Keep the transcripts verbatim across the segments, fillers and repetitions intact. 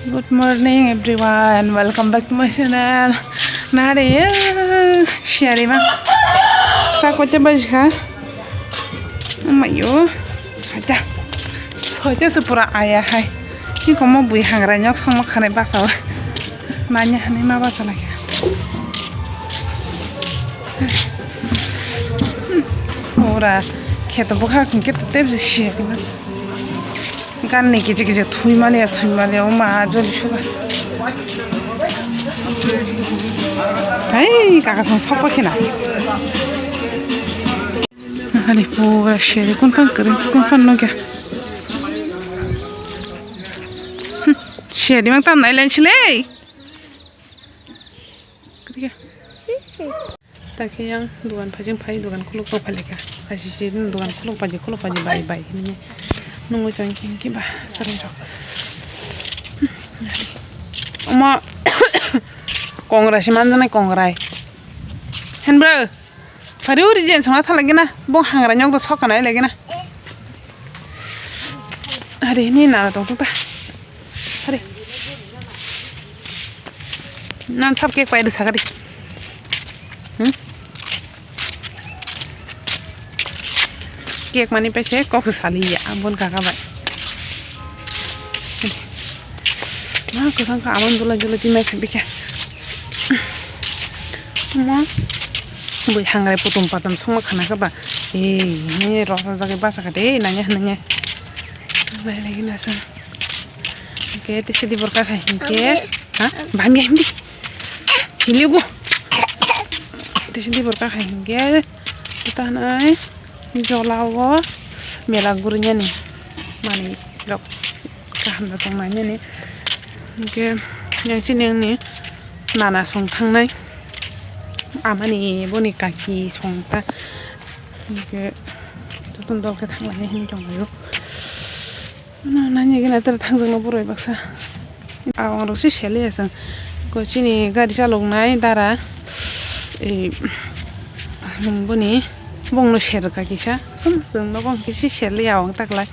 Good morning everyone, welcome back to my channel. Nare, siyari ma. Sa kote bajkha? Amayo, soita. Soita se pura aya hai. Ni komo bui hangra nyok songma khane basa. Nanya hani ma basa lagi. Ora, kheto bokha khe tep je siyari ma. Ganni kije kije thui maliya, thui maliya, o ma, joli sugar. Hei, kaka song sokpa khena. Hari pura seri kun phan kering, kun phan no kya. Seri mang tam nai len chile. Kiri kya. Takhe yang dugan phajing phai dugan khuluk tong phai lekha. Asi si dugan khuluk paji khuluk paji bai bai hini nungwi tong khe hini ba sarai rok. Omo kongrai si manjanai kongrai. Hen bro. Phari uri jen songna thalai gina. Bo hangra nyok do sokana lai gina. Hari hini na tong ta. Hari. Nan sab cake pai de sagari. Hmm? Cake mani paise kok se sali ya, abon kaka bai. Ma kosong ka abon dula dula di mai khabi kha. Ma bui hangrai putum patam songma khana kha ba. Ei, ni rosa jagwi basa kha de, nanya nanya. Bai lagi nasa. Oke, tisi di borka khai hingke. Ha? Bangya hindi. Hiliugo. Tisi di borka khai hingke. Kita nai. Jolao mela gurinyani. Mani rok kaham da tong nai nani. Hingke yang sini yang ni nana song thangnai. Amani boni kaki song ta. Hingke joton dol ke thang lai hini tong laio. Nanya gina tere thang jang no boroi baksa. Awang rok se sele ya sang. Ko chini gari chalok nai dara. E, boni bong no ser ka kisa. Sum sum no bong kisi sele ya awang tak lai.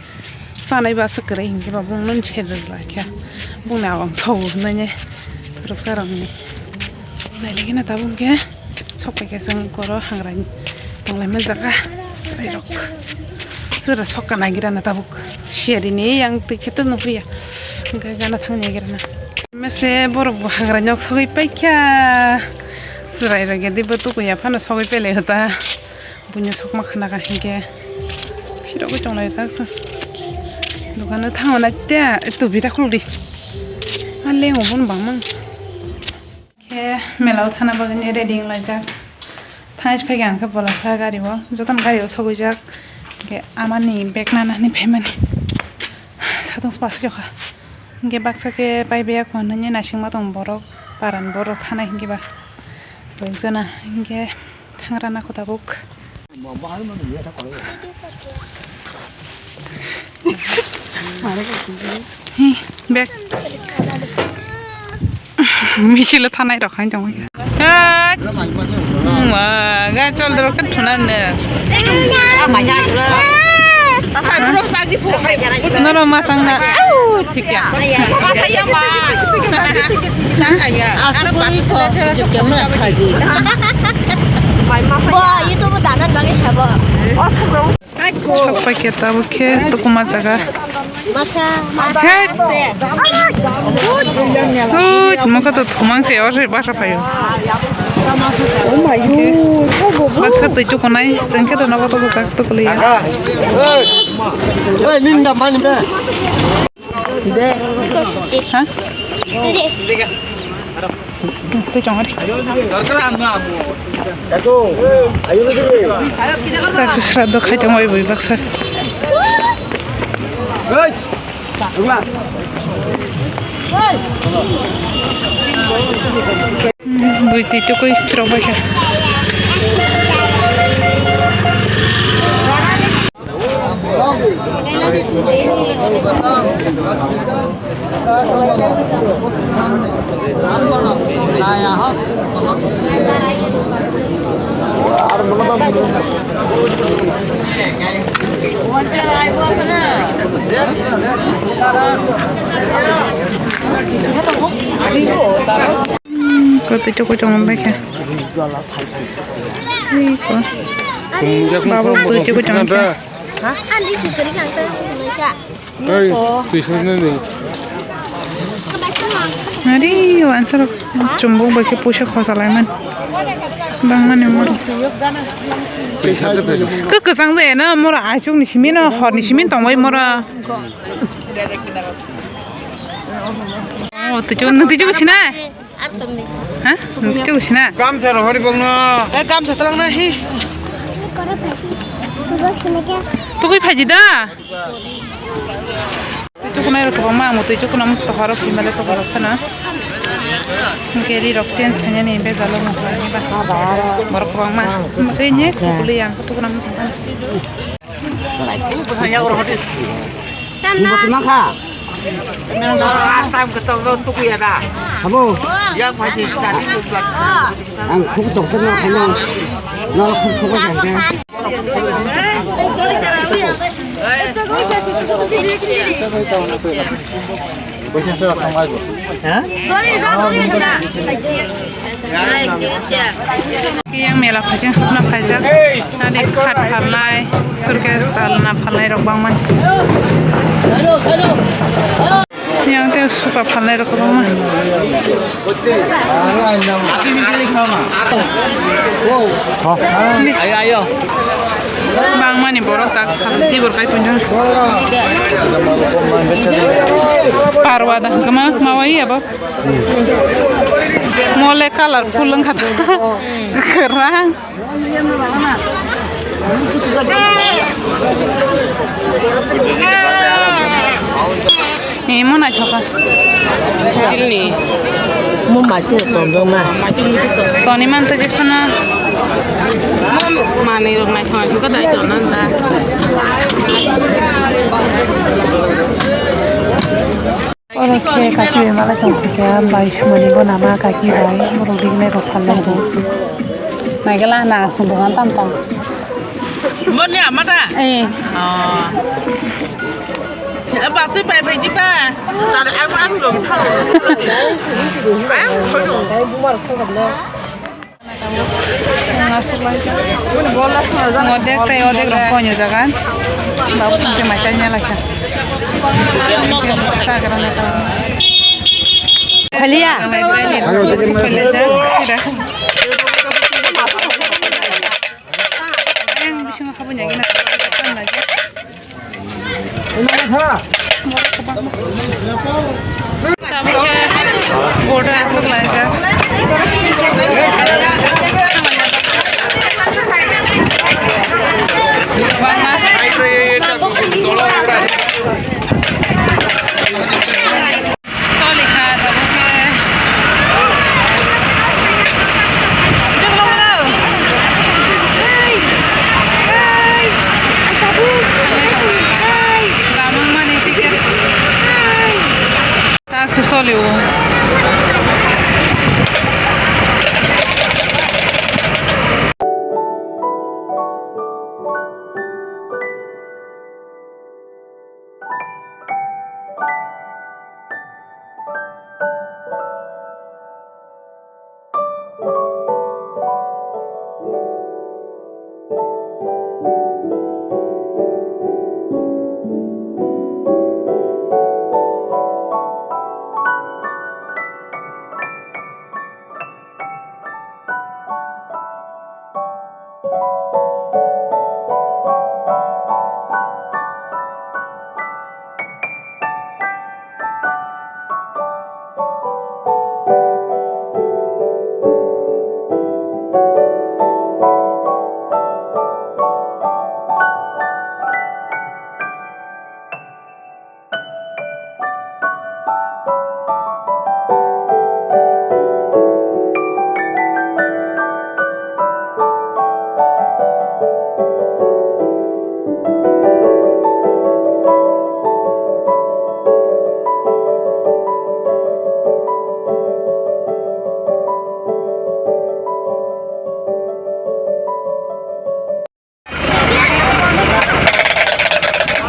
Sanai ba se kere hingke ba bong no ser lai kya. Bong na awang thau nanya. Rok sa rok ni. Nai lagi na tabung ke. Sok pai khe chwng koro hangrani tonglaima jaga chwrairok. Chwra sok kana girana tabuk siyarini yang twi khe to nukliya. Hwnkhe gana thangni girana. Mese borok bo hangrani nok sogwi paikha. Chwrairok ya dibo tukuya phano sogwi pailai hota. Buino sokma khna ka hinkhe. Phirogwi tonglai tak chwng. Dukano thango na te tubi ta khuldi. Ma lengo bon bangmang. Khe mela o thana bagwi ready wng laijak. Thangwi se phaikha ang khe bolasa gari o, jotono gari o sogwijak. Khe amani bag nana hinwi phaimani satong se pass rwkha. Hinkhe baksa khe pai bag hwnwi naisingma tongo borok, paran borok thana hinkhe ba. Rwkjana hinkhe. Thangrana kho tabuk. Hi, bag. Misilo thanai rok hain tongwi. Hat. Ma, ga chol dro khe thuna ne. Noro masang na. Au, thik ya. Bo, YouTube danan bagwi sabo. Sok pai khe tabuk khe tukuma jaga. He. Ui, mokha to thumang se, oro se basa phaio. Baksa twi chukunai, chwng khe to nogo to bwchak tukuliya. Oi, ninda mani be. Ha? Tei chong ari. Taksa sraddho khai tongwi bui baksa. Bui twi tukui rok bai kha. Twi chukui tong bai khe. Iko. Babu twi chukui tong khe. Ei, twi suknani. Ari, wansarok chumbok bai khe puisa khosa laiman. Bangmani moro. Kwk kwchang jaya no moro, aswk ni simi no, hor ni simi tong bai moro. Oh, twi chukui, twi chukui sina? Ha? Twi chukui sina? Gamsa rohori bongno. Eh, gamsa talangna hi. Tugui phaidi da. Twi chukunai rok kwbangma, ang twi chukuna musta horo phimale to borok khana. Gari rok change khainani bejalo mo khlai ba. Borok kwbangma. Tei ni kukuli ang tukuna musta. Abo. Ang khuk doktor no khainang. No khuk khuk khainang. Yang mela phaising hapna phaijak. Ani khat phalnai, suitcase alna phalnai rok bangmani. Yang tei sofa phalnai rok kwbangma. Bangmani borok tak sa tibor kai puinjak. Parwa da hwnkhe ma mawai abo. Mole colorful wngkha ta. Kwrang. Imo naithoka. Steel ni. Mo mati tondong na. Toni man to jephana. Mo mani rok nai phone ko dai tona ta. Oro khe kaki bai malai tong kha khe bai sumani bo nama kaki bai borok rignai rok phalnai bo. Naikhe la na dogan tam tam. Boni ama da? Eh. Oh. Ba se bai bai di ba. Tare ang ang dong thang. Ang thoi dong. Odek tei odek rok koinwi jagan. Babu singse mai chai nya lakha. Khaliya. Yang bisingo khabu nyagi na. Board o aswk laijak. Solikha tabuk khe. Joglo mano. Lamang mani ticket. Tak se solio.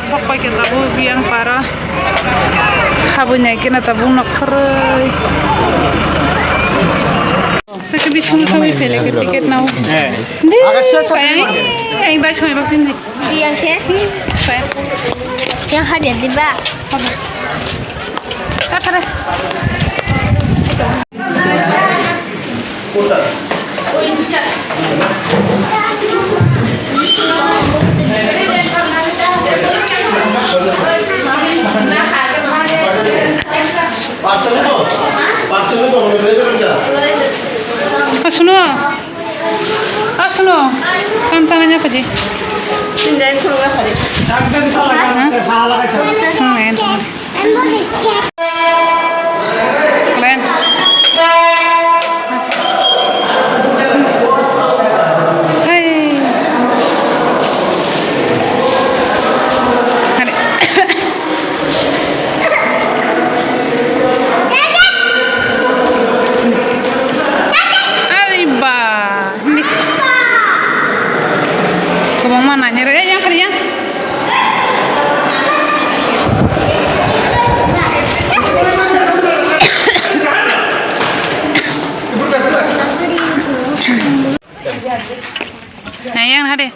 Sok pai khe tabuk biyang para. Habwi nai khe na tabuk nok khoroi. Kasi bising kami pele ke tiket nao. Di, kaya, kaya dai soi baksin di. Iya, oke. Kaya. Yang hadir di ba. Apa? Asunu, asunu, kam sana nya kaji. Sunu. Kalian. Hai. Hari. Ari ba. Hindi. Kebang mana nyeri? Eh, yang hari yang. Nah, yang hade.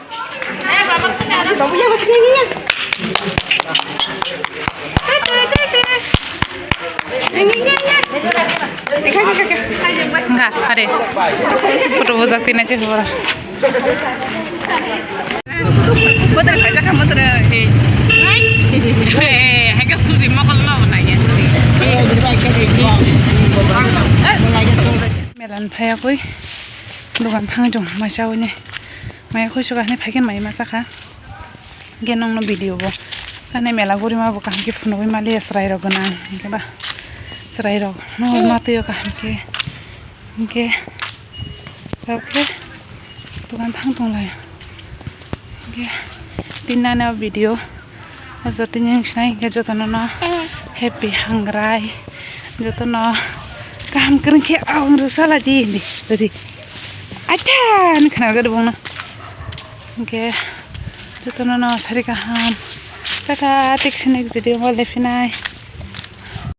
Enggak, hade. Foto bujak tina cek bora. Motor khaijak kha motor. Eh, hai ka studi mokol no na ya. Melan phaya koi. Dogan thang jong mai chawi ne. Mai khoi suka ne phaiken mai ma chakha. Ge nong no video bo. Kane mela guri ma bo kaham ke phunugwi mali chwrai rok gwnang. Hingke ba chwrai rok no ma twi o kaham ke. Hingke oke dogan thang tong lai. Hingke tin nane o video. O joto ni wngkha hingke jotono no happy hangrai. Jotono kaham kwrwng khe ang rwsala di hindi. Acha ni khna gadu bongno. Hingke jotono no sari kaham. Tata tik sini video mo lephinai.